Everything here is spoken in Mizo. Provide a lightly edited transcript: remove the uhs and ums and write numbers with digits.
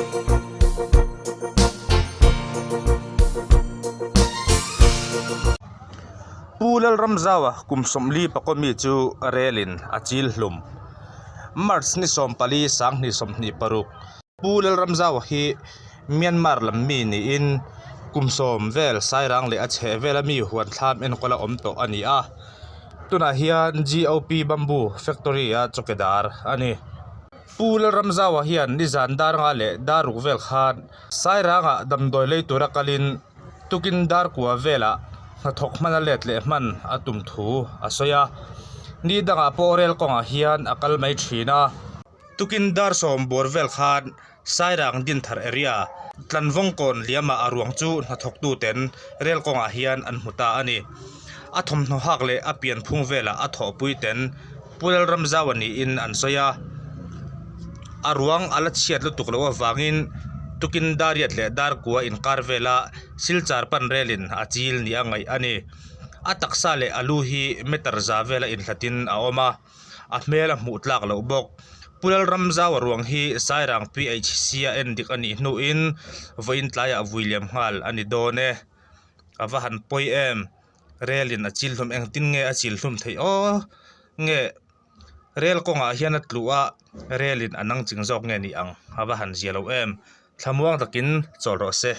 Pu Lalramzaua kum 40 pakaw mi chu relin a chil hlum. March ni 14 2026. Pu Lalramzaua hi Myanmar lam mi niin kum sawm vel Sairang leh a chheh vela mi huan thlam enkawl a awm tawh a ni a. Tunah hian GOP Bamboo Factory a chawkedar a ni. Pu Lalramzaua hian nizan dar nga leh dar ruk vel khan Sairangah damdawi lei tura kalin tukin dar kua velah hnathawk hman a let leh hman a tum thu a sawi a. Ni dangah pawh rel kawngah hian a kal mai thin a. Tukin dar sawm bawr vel khan Sairang Dinthar area Tlanvawngkawn liamah a ruang chu hnathawktuten rel kawngah hian an hmu ta a ni. A thawmhnaw hak leh a pian phung velah a thawhpui ten Pu Lalramzaua niin an sawi a. A ruang a la chhiat lutuk loh avangin tukin Dariat leh Darkua inkar vela Silchar pan relin a chil ni a ngaih a ni. A taksa leh a lu hi meter za vela inhlatin a awm a. A hmel a hmuh tlak loh bawk. Pu Lalramzaua ruang hi Sairang PHC a en dik a nih hnuin vawiin tlaiah vui liam nghal a ni dawn e. A va han pawi em? Relin a chil hlum engtin nge a chil hlum theih aw? Nge rel kawngah hian a tluh a relin a nang ching zawk nge ni ang? A va han zia lo em? Thlamuang takin chawl rawh se.